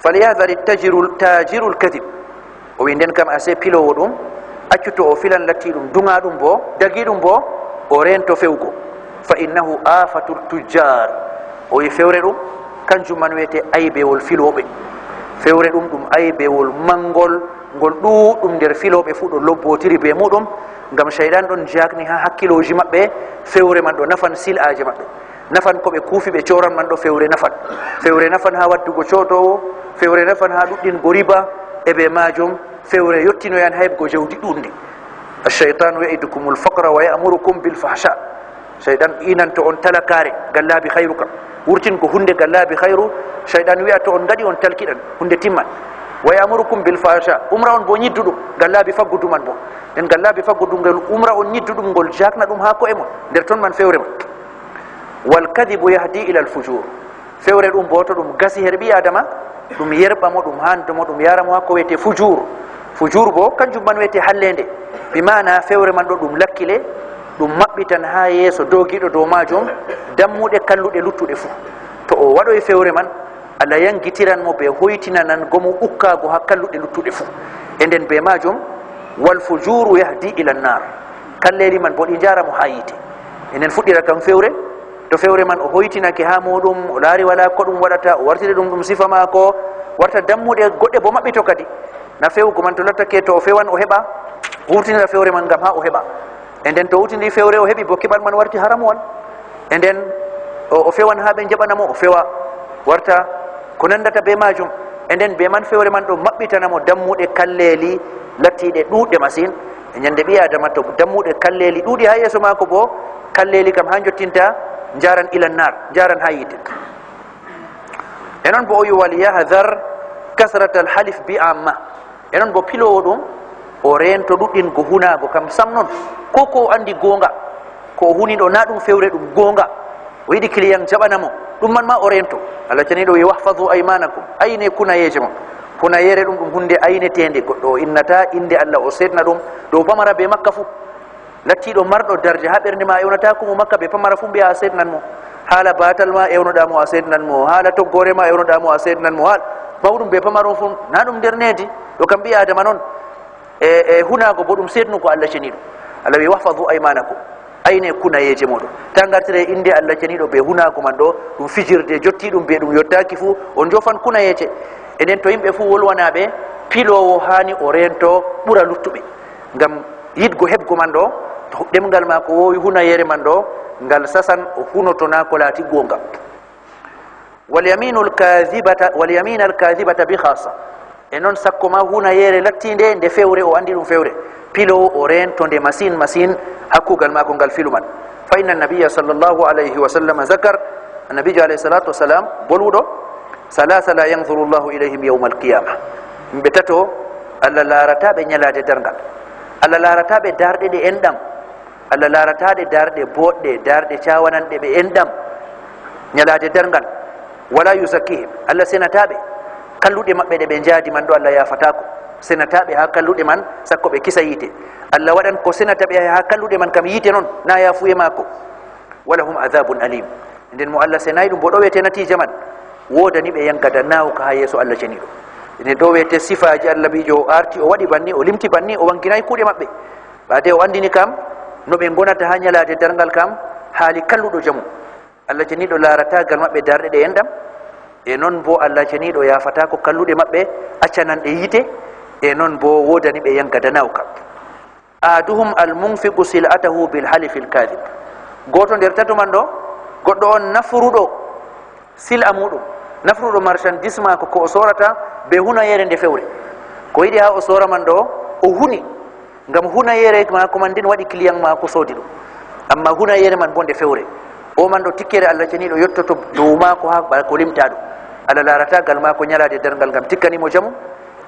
Falyahdari tajirul tajirul kadib. O wi nden kam ase piloowo ɗum, accu to o filan latti ɗum duŋa ɗum bo, dagi ɗum bo, o reento fewgo. Fa innahu afatul tujjar. O wi fewre ɗum, kanjum man wiyete aybewol filooɓe. Fewre ɗum ɗum aybewol manngol, ngol ɗuuɗɗum nder filooɓe fuu ɗo lobbotiri bee muuɗum, ngam ceyɗan ɗon jaakni haa hakkilooji maɓɓe, fewre man ɗo nafan sil'aaje maɓɓe. Nafan ko ɓe kuufi ɓe cooran man ɗo fewre nafan. Fewre nafan haa waddugo cootoowo, fewre nafan haa ɗuɗɗingo riba, e bee maajum fewre yottinoyan haa heɓgo jawdi ɗuuɗndi. Ash-shaytanu ya'idukumul faqra wa ya'murukum bil fahsha. Seyɗan inanto on talakaare, gallaabi khayru kam. Wurtingo huunde gallaabi khayru, seyɗan wi'a to on ngaɗi on talkiɗan, huunde timman. Wa ya'murukum bil fahsha, umra on bo nyidduɗum, gallaabi faggudu man bo. Nden gallaabi faggudu ngol umra on nyidduɗum ngol jaakna ɗum haa ko'e mon, nder ton man fewre man. Wal kadhibu yahdi ilal fujur. Fewre ɗum bo to ɗum gasi her ɓii Aadama, ɗum yerɓa mo, ɗum hando mo, ɗum yara mo haa ko wiyete fujur. Fujur bo kanjum man wiyete halleende. Bi maana fewre man ɗo ɗum lakkile, ɗum maɓɓitan haa yeeso doogiiɗo dow maajum dammuɗe kalluɗe luttuɗe fuu. To o waɗoyi fewre man, Allah yangitiran mo bee hoytinanango mo ukkaago haa kalluɗe luttuɗe fuu. E nden bee maajum, wal fujuru yahdi ila nnar. Kalleeli man bo ɗi njaara mo haa yiite. E nden fuɗɗira kam fewre, to fewre man o hoytinake haa muuɗum, o laari walaa ko ɗum waɗata, o wartiri ɗum ɗum sifa maako, warta dammuɗe goɗɗe bo maɓɓito kadi. Na fewugo man to lattake to o fewan o heɓa, wurtinira fewre man ngam haa o heɓa. E nden to wurtini fewre o heɓi bo keɓal man warti haramwal. E nden o, o fewan haa ɓe njaɓana mo, o fewa, warta ko nandata bee maajum. E nden bee man fewre man ɗo maɓɓitana mo dammuɗe kalleeli lattiiɗe ɗuuɗɗe masin. E nyande ɓii Aadama to dammuɗe kalleeli ɗuuɗi haa yeeso maako bo, kalleeli kam haa njottinta njaaran ila nnar, njaaran haa yiite. E non bo o wi, "Wal yahdar kasratal halif bi amma." E non bo piloowo ɗum, o reento ɗuɗɗingo hunaago kam sam non. Ko, ko o anndi goonga, ko o huni ɗo, na ɗum fewre, ɗum goonga. O yiɗi kiliyan jaɓana mo, ɗum man ma o reento. Allah ceniiɗo wi, "Wahfazu aymanakum." Ayne kunayeeje mon. Kunayeere ɗum, ɗum huunde ayneteende. Goɗɗo o innata innde Allah, o seedna ɗum dow pamara bee makka fuu. Lattiiɗo marɗo darja haa ɓernde ma, ewnataako mo makka bee pamara fuu, mbi'a a seednan mo. Haala baatal ma, ewnoɗa mo, a seednan mo. Haala toggoore ma, ewnoɗa mo, a seednan mo. Haala mawɗum bee pamarum fuu, na ɗum nder needi. Ɗo kam ɓii Aadama non. E, e hunaago bo ɗum seednugo Allah ceniiɗo. Allah wi, "Wahfazu aymanakum." Ayne kunayeeje mooɗon. Taa ngartire innde Allah ceniiɗo bee hunaago man ɗo, ɗum fijirde jottiiɗum bee ɗum yottaaki fuu, on njofan kunayeeje. E nden to yimɓe fuu wolwanaaɓe, piloowo haani o reento ɓura luttuɓe. Ngam yiɗgo heɓgo man ɗo, to ɗemngal maako woowi hunayeere man ɗo, ngal sasan o hunoto naa ko laati goonga. Wal yaminul kadhibata, wal yaminal kadhibata bi khassa. E non sakko ma hunayeere lattiinde nde fewre, o anndi ɗum fewre. Piloowo o reento nde masin, masin, haa kuugal maako ngal filu man. Fa inna nabiyya sallallahu alayhi wa sallam zakar, annabiijo alayhi salatu wassalam, boluɗo, salasa la yanzuru Allahu ilayhim yawmal qiyama. Yimɓe tato, Allah laarataa ɓe nyalaade darngal. Allah laarataa ɓe darɗe ɗe enɗam. Allah laarataa ɗe darɗe booɗɗe, darɗe cawananɗe ɓe enɗam. Nyalaade darngal, wala yuzakkihim. Allah senataa ɓe. Kalluɗe maɓɓe ɗe ɓe njaadi man ɗo Allah yaafataako. Senataa ɓe haa kalluɗe man, sakko ɓe kisa yiite. Allah waɗan ko senata ɓe haa kalluɗe man kam yiite non, na yaafuye maako. Walahum adhabun alim. Nden mo Allah senaay ɗum bo ɗo wiyete natiija man. Woodani ɓe yangada naawuka haa yeeso Allah ceniiɗo. Nden ɗo wiyete sifaaji Allah biijo o arti o waɗi banni, o limti banni, o wanginaay kuuɗe maɓɓe. Ɓaade o anndini kam no ɓe ngonata haa nyalaade darngal kam, haali kalluɗo jamu. Allah ceniiɗo laarataa gal maɓɓe darɗe ɗe enɗam. E non bo Allah ceniiɗo yaafataako kalluɗe maɓɓe, accanan ɗe yiite. E non bo woodani ɓe yangada naawuka. Ahaduhum al-munfiqu sil'atahu bil halifil kadhib. Gooto nder tato man ɗo, goɗɗo on nafruɗo sil'a muɗum, nafruɗo marchandise maako ko o soorata be hunayeere nde fewre. Ko yiɗi haa o soora man ɗo, o huni. Ngam hunayeere maako man nden waɗi client maako soodi ɗum. Amma hunayeere man bo nde fewre. O man ɗo tikkere Allah ceniiɗo yottoto dow maako haa ba ko limta ɗum. Allah laarataa gal maako nyalaade darngal ngam tikkani mo jamu.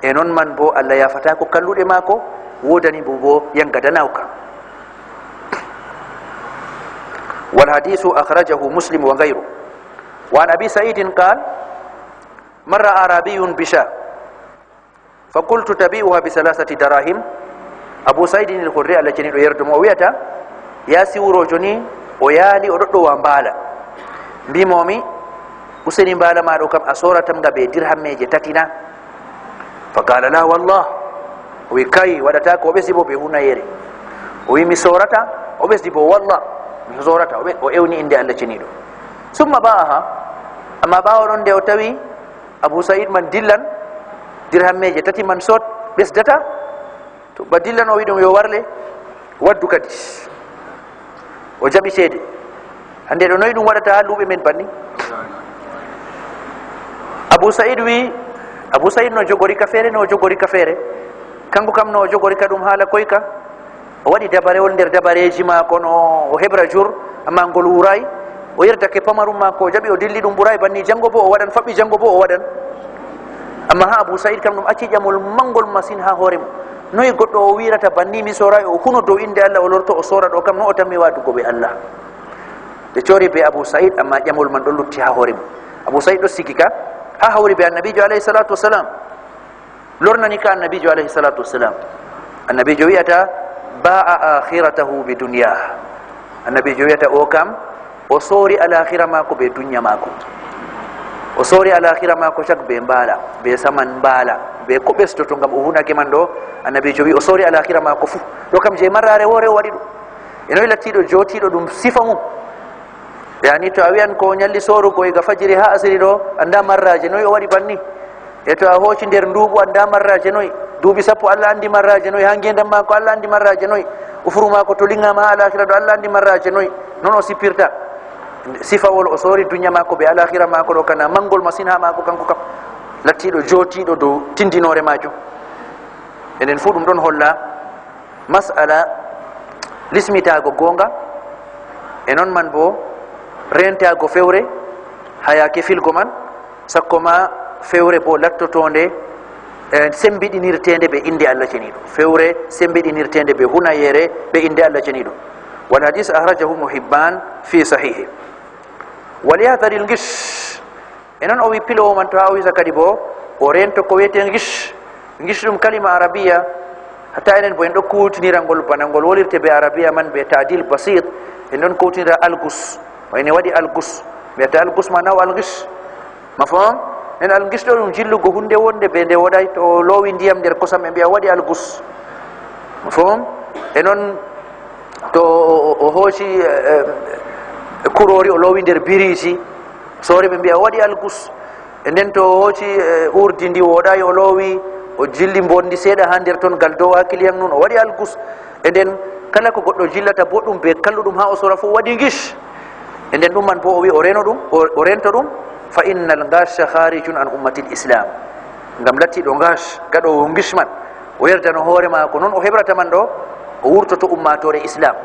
E non man bo Allah yaafataako kalluɗe maako, woodani mo bo yangada naawuka. Wal hadisu akhrajahu Muslim wa ghayru. Wa an Abi Sa'idin qal, marra arabiyun bi sha, fa qultu tabi'uha bi salasati darahim. Abu Sa'idin al-Khudri, Allah ceniiɗo yerdo mo, o wi'ata, yaasi wuro joni, o yaali o ɗoɗɗowa mbaala. Mbimomi, useni mbaala ma ɗo kam, a soratam nga be dirhammeje tati na? Fa qala la wallah. O wi kay, waɗata ko, o ɓesdi bo be hunayere. O wi mi sorata, o ɓesdi bo wallah, mi sorata. O ɓe-, o ewni inde Allah ceniɗo. Summa ba'aha, amma ɓawo ɗon nde o tawi Abu Sa'id man dillan, dirhammeje tati man sot ɓesdata. To ba dillan o wi ɗum yo warle, waddu kadi. O jaɓi ceede. Hande ɗo noy ɗum waɗata ha luuɓe men banni? Abu Sa'id wi, Abu Sa'id no jogori ka feere, no jogori ka feere. Kanko kam no jogori ka ɗum haala koyka. O waɗi dabarewol nder dabareji maako no o heɓra jur, amma ngol wuray. O yertake pamarum maako, o jaɓi, o dilli, ɗum ɓuray banni. Jango bo o waɗan, faɓɓi jango bo o waɗan. Amma ha Abu Sa'id kam ɗum acci ƴamol mangol masin ha hoore mum. Noy goɗɗo o wirata banni mi soray, o huno dow inde Allah, o lorto o sora ɗo kam, no o tammi wadugo be Allah? Ɓe cori be Abu Sa'id, amma ƴamol man ɗon lutti ha hoore mum. Abu Sa'id ɗo sigi ka, ha hawri be Annabijo alayhi salatu wassalam. Lornani ka Annabijo alayhi salatu wassalam. Annabijo wi'ata, "Ba'a akhiratahu bi dunya." Annabijo wi'ata, o kam, o sori alakhira mako be dunya mako. O sori alakhira mako cak be mbala, be saman mbala, be ko ɓestoto ngam o hunake man ɗo. Annabijo wi o sori alakhira mako fu. Ɗo kam je marrare wore o waɗi ɗum. E noy lattiɗo jotiɗo ɗum sifa mum? Yani to a wi'an ko o nyalli sorugo iga fajiri ha asiri ɗo, anda marraje noy o waɗi banni? E to a hooci nder nduuɓu, anda marraje noy? Duuɓi sappo, Allah andi marraje noy? Ha ngendam maako, Allah andi marraje noy? Ufuru maako to lingama ha alakhira ɗo, Allah andi marraje noy? Non o sippirta. Sifawol o sori dunya maako be alakhira maako ɗo kana mangol masin ha maako kanko kam. Lattiɗo jotiɗo dow tindinore majum. Enen fu ɗum ɗon holla mas'ala lismitaago goonga, e non man bo rentaago fewre ha yaake filgo man, sakko ma fewre bo lattotonde, e, sembiɗinirtende be inde Allah ceniɗo. Fewre sembiɗinirtende be hunayere be inde Allah ceniɗo. Wal hadis akhrajahu Ibn Hibban fi sahihi. Wal yahdharil ghish. E non o wi pilowo man to ha o wisa kadi bo, o rento ko wiyete ghish. Ghish ɗum kalima arabiya, hatta enen bo en ɗo kuwtinira ngol bana ngol wolirte be arabiya man be ta'dil basit, en ɗon kuwtinira algus. O ene waɗi algus. Mbiyata algus ma naw alghish. Mafhum? En alghish ɗo ɗum jillugo hunde wonde be nde woɗay to o lowi ndiyam nder kosam ɓe mbiya o waɗi algus. Mafhum? E non to o, o, o hooci, eh, eh, kurori o lowi nder biriji, sore ɓe mbiya o waɗi algus. E nden to o hooci, eh, urdi ndi woɗayi o lowi, o jilli mbondi seeɗa ha nder ton gal dow ha client nun o waɗi algus. E nden kala ko goɗɗo jillata boɗɗum be kalluɗum ha o sora fu o waɗi ghish. E nden ɗum man bo o wi o reno ɗum, o, o rento ɗum, fa innal ghasha kharijun an ummatil islam. Ngam lattiɗo ghash, gaɗowo ghish man, o yerdano hoore maako, non o heɓrata man ɗo, o wurtoto ummatore islam.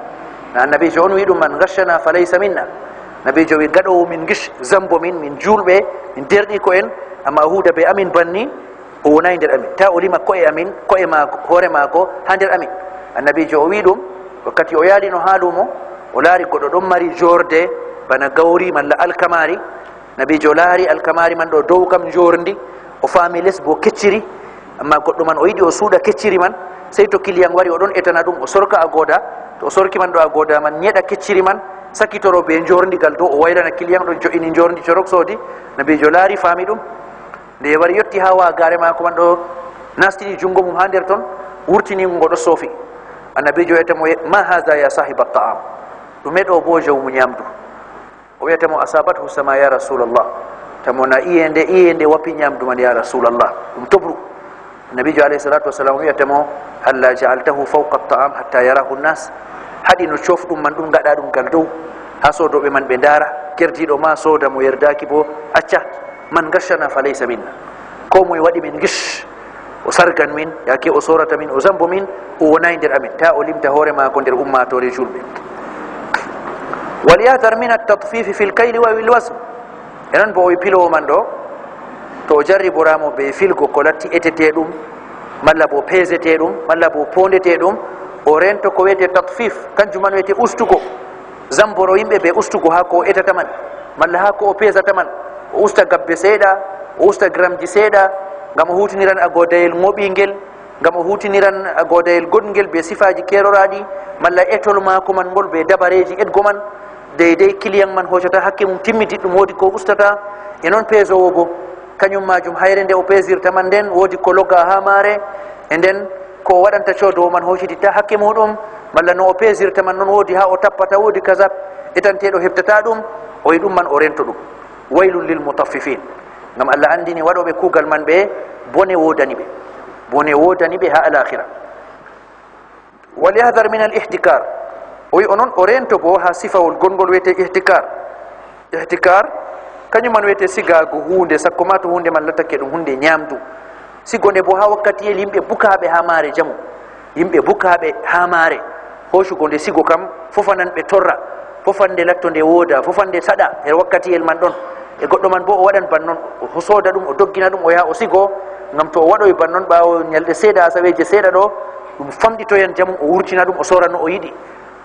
Na annabijo on wi ɗum, "Man ghashana fa laysa minna." Nabijo wi, "Gaɗowo min ghish, zambo min, min julɓe, min derɗiko en, amma o huuda be amin banni, o wonay nder amin. Ta o lima ko'e amin, ko'e maako, hoore maako ha nder amin." Annabijo o wi ɗum, wakkati o yaalino ha lumo, o laari goɗɗo ɗon mari jorde bana gawri malla alkamari. Nabijo laari alkamari man ɗo dow kam njorndi, o faami les bo kecciri, amma goɗɗo man o yiɗi o suuɗa kecciri man, sey to kiliyan wari o ɗon etana ɗum, o sorka a gooda, to o sorki man ɗo a gooda man, nyeɗa kecciri man, sakitoro be njorndi gal dow, o waylana kiliyan ɗon jo'ini njorndi corok soodi. Nabijo laari faami ɗum, nde wari yotti ha wagare maako man ɗo, nastini jungo mum ha nder ton, wurtini ngo ɗo soofi. Annabijo wi'ata mo, "Ma haza ya sahiba ta'am?" Ɗume ɗo bo jawmu nyamdu? O wi'ata mo, "Asabathu sama ya Rasulallah." Tamo na iyende, iyende wapi nyamdu man ya Rasulallah. Ɗum tobru. Nabijo alayhi salatu wasalam wi'ata mo, "Halla ja'altahu fawqa at-ta'am hatta yarahu an-nas?" Haɗi no cofɗum man ɗum gaɗa ɗum gal dow. Ha sodoɓe man ɓe ndara, kerdiɗo ma soda mo yerdaki bo, acca. "Man gashana fa laysa minna." Ko moye waɗi min gish, o sargan min, yaake o sorata min, o zambo min, o wonay nder amin. Ta o limta hoore maako nder ummatore julɓe. Wal yahdar min at-tatfifi fil kayli wa fil wazn. E non bo o wi pilowo man ɗo, to o jarriboramo be filgo ko latti etete ɗum, malla bo pesete ɗum, malla bo pondete ɗum, o rento ko wiyete tatfif, kanjum man wiyete ustugo. Zamboro yimɓe be ustugo haa ko o etata man, malla haa ko o pesata man. O usta gabbe seeɗa, o usta gramji seeɗa, ngam o hutiniran agodayel moɓingel, ngam o hutiniran agodayel goɗngel be sifaaji keeroraaɗi, malla etol maako man ngol be dabareeji etgo man. Dey dey kiliyan man hoocata hakke mum timmidiɗɗum, woodi ko ustata. E noon peesoowo boo, kañum maajum, hayre nde o peesirta man nden, woodi ko logaa haa maare. E nden, ko o waɗanta coodoowo man hoocititta hakke muuɗum, malla no o peesirta man noon, woodi haa o tappata, woodi kaza, etanteeɗo heɓtata ɗum. O yi ɗum man, o reento ɗum. Waylun lil mutaffifin. Ngam Allah anndini waɗooɓe kuugal man ɓe, bone woodani ɓe. Bone woodani ɓe haa alaahira. Wal yahdar min al ihtikar. O wi o non o rento bo ha sifawol gongol wiyete ihtikar. Ihtikar, kañum man wiyete sigago hunde, sakko ma to hunde man lattake ɗum hunde ñamdu. Sigo nde bo ha wakkatiyel yimɓe bukaɓe ha maare jamu. Yimɓe bukaɓe ha maare. Hoocugo nde sigo kam, fofanan ɓe torra. Fofande latto nde wooda, fofande saɗa her wakkatiyel man ɗon. E goɗɗo man bo o waɗan ban non, o sooda ɗum, o doggina ɗum, o yaha o sigo, ngam to o waɗoyi ban non ɓaawo ñalɗe seeɗa, asaweeje seeɗa ɗo, ɗum famɗitoyan jamum, o wurtina ɗum, o soora no o yiɗi,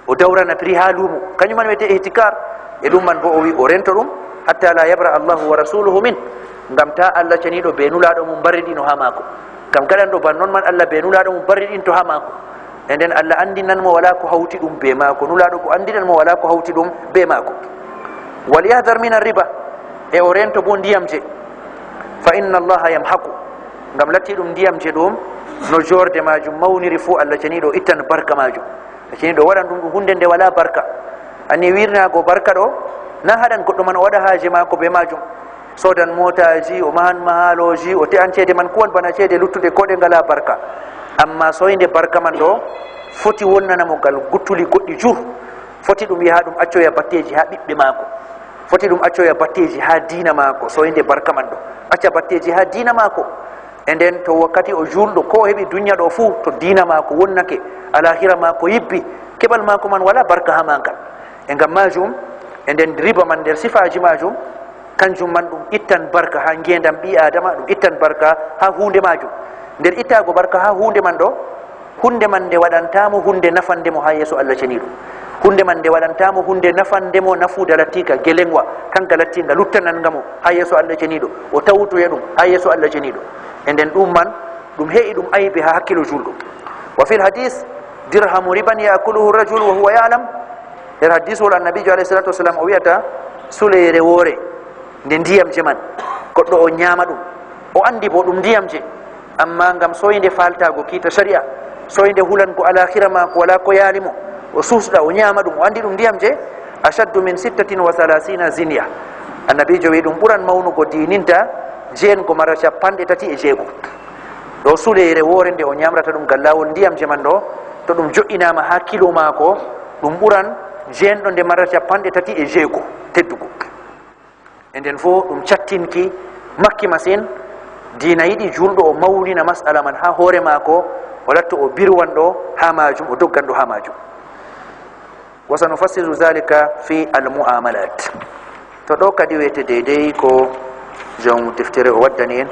o dawrana prix haa luumo. Kañum man wiyete ihtikar. E ɗum man bo o wi o rento ɗum, hatta la yabra Allahu wa rasuluhu min, ngam ta Allah ceniiɗo be nulaaɗo mum mbarriɗino haa maako. Ngam gaɗanɗo ban non man, Allah be nulaaɗo mum mbarriɗinto haa maako. E nden Allah anndinan mo walaa ko hawti ɗum bee maako, nulaaɗo bo anndinan mo walaa ko hawti ɗum bee maako. Wal yahdar min arriba, e o reento bo ndiyam je, fa inna Allaha yamhaqu, ngam latti ɗum ndiyam je ɗum, no joorde maajum mawniri fuu, Allah ceniiɗo ittan barka maajum. Allah ceniiɗo waɗan ɗum ɗum huunde nde walaa barka. Anni wirnaago barka ɗo, na haɗan goɗɗo man o waɗa haaje maako bee maajum. Soodan mootaaji, o mahan mahalooji, o te'an ceede man kuwan bana ceede luttuɗe ko ɗe ngalaa barka. Ammaa sooynde barka man ɗo, foti wonnana mo ngal guttuli goɗɗi jur. Foti ɗum yaha ɗum accoya batteeji haa ɓiɓɓe maako. Foti ɗum accoya batteeji haa diina maako, sooynde barka man ɗo. Acca batteeji haa diina maako. E nden to wakkati o juulɗo, ko o heɓi dunya ɗo fuu, to diina maako wonnake, alaahira maako yibbi, keɓal maako man walaa barka haa maagal. E ngam maajum, e nden riba man nder sifaaji maajum, kanjum man ɗum ittan barka haa ngeendam ɓii Aadama, ɗum ittan barka haa huunde maajum. Nder ittaago barka haa huunde man ɗo, huunde man nde waɗantaa mo huunde nafande mo haa yeeso Allah ceniiɗo. Huunde man nde waɗantaa mo huunde nafande mo, nafuuda lattiika gelenwa, kanga lattiinga luttananga mo haa yeeso Allah ceniiɗo. O tawtoya ɗum haa yeeso Allah ceniiɗo. E nden ɗum man, ɗum he'i ɗum aybe haa hakkilo juulɗo. Wa fil hadis, dirhamu riban ya'kuluhu rajul wa huwa ya'lam. Nder hadiswol Annabiijo alayhi salatu wasalam o wi'ata, suleyre woore nde ndiyam je man, goɗɗo o nyaama ɗum, o andi bo ɗum ndiyam je, amma ngam soynde faltaago kiita shari'a, soynde hulango alakhira maako wala ko yaali mo, o susɗa, o nyaama ɗum, o andi ɗum ndiyam je, ashaddu min sittatin wa thalathina zinya. Annabiijo wi'i ɗum ɓuran mawnugo diininta jeengo mara capanɗe tati e jeego. Ɗo suleyre woore nde o nyaamrata ɗum ngam laawol ndiyam je man ɗo, to ɗum jo'inaama haa kilo maako, ɗum ɓuran jeenɗo nde marra capanɗe tati e jeego teddugo. E nden fuu ɗum cattinki makki masin. Diina yiɗi juulɗo o mawnina mas'ala man haa hoore maako, o latto o birwanɗo haa maajum, o dogganɗo haa maajum. Wa sanufassilu zalika fi al-mu'amalat. To ɗo kadi wiyete deydey ko jom deftere o waddani en,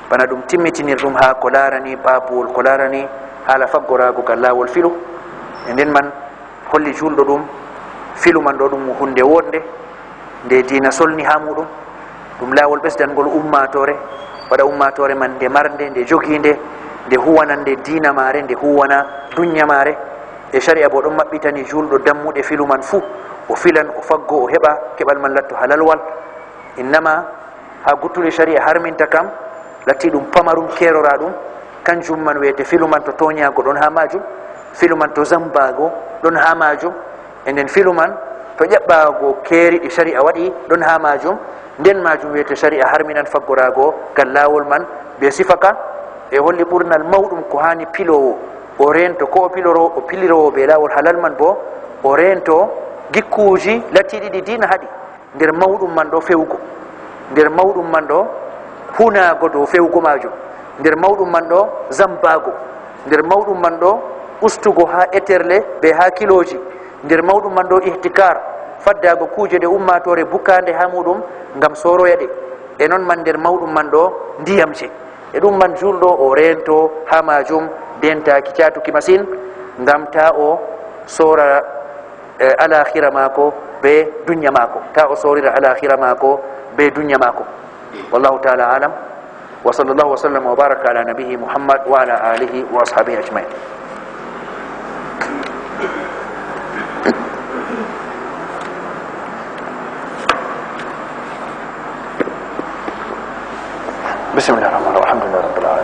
bana ɗum timmitinir ɗum haa ko laarani baabuwol, ko laarani haala faggoraago ngal laawol filu. E nden man holli juulɗo ɗum, filu man ɗo ɗum huunde woɗnde, nde diina solni haa muuɗum, ɗum laawol ɓesdangol ummaatoore, waɗa ummaatoore man nde marnde, nde jogiinde, nde huwanande diina maare, nde huwana dunya maare. E shari'a bo ɗon maɓɓitani juulɗo dammuɗe filu man fuu, o filan, o faggo, o heɓa, keɓal man latto halalwal. Innama haa guttule shari'a harminta kam, latti ɗum pamarum keerora ɗum, kanjum man wiyete filu man to tooñaago ɗon haa maajum, filu man to zammbaago ɗon haa maajum, e nden filu man to ƴaɓɓaago keeri ɗi shari'a waɗi ɗon haa maajum, nden maajum wiyete shari'a harminan faggoraago ngal laawol man bee sifa ka. E holli ɓurnal mawɗum ko haani piloowo o reento, ko o piloro, o piliroowo bee laawol halal man bo, o reento gikkuuji lattiiɗi ɗi diina haɗi. Nder mawɗum man ɗo fewgo, nder mawɗum man ɗo hunaago dow fewgo maajum, nder mawɗum man ɗo zammbaago, nder mawɗum man ɗo ustugo haa eterle bee haa kilooji, nder mawɗum man ɗo ihtikar, faddaago kuuje ɗe ummaatoore bukaande haa muuɗum ngam sooroya ɗe, e non man nder mawɗum man ɗo ndiyam je. E ɗum man juulɗo o reento haa maajum, dentaaki caatuki masin, ngam taa o soora, eh, alakhira maako bee dunya maako, taa o soorira alakhira maako bee dunya maako. Wallahu ta'ala alam. Wa sallallahu wa sallam wa baraka ala nabiyyi Muhammad wa ala alihi wa ashabihi ajma'in. Bismillah rahman rahim. Alhamdulillah rabbil alamin.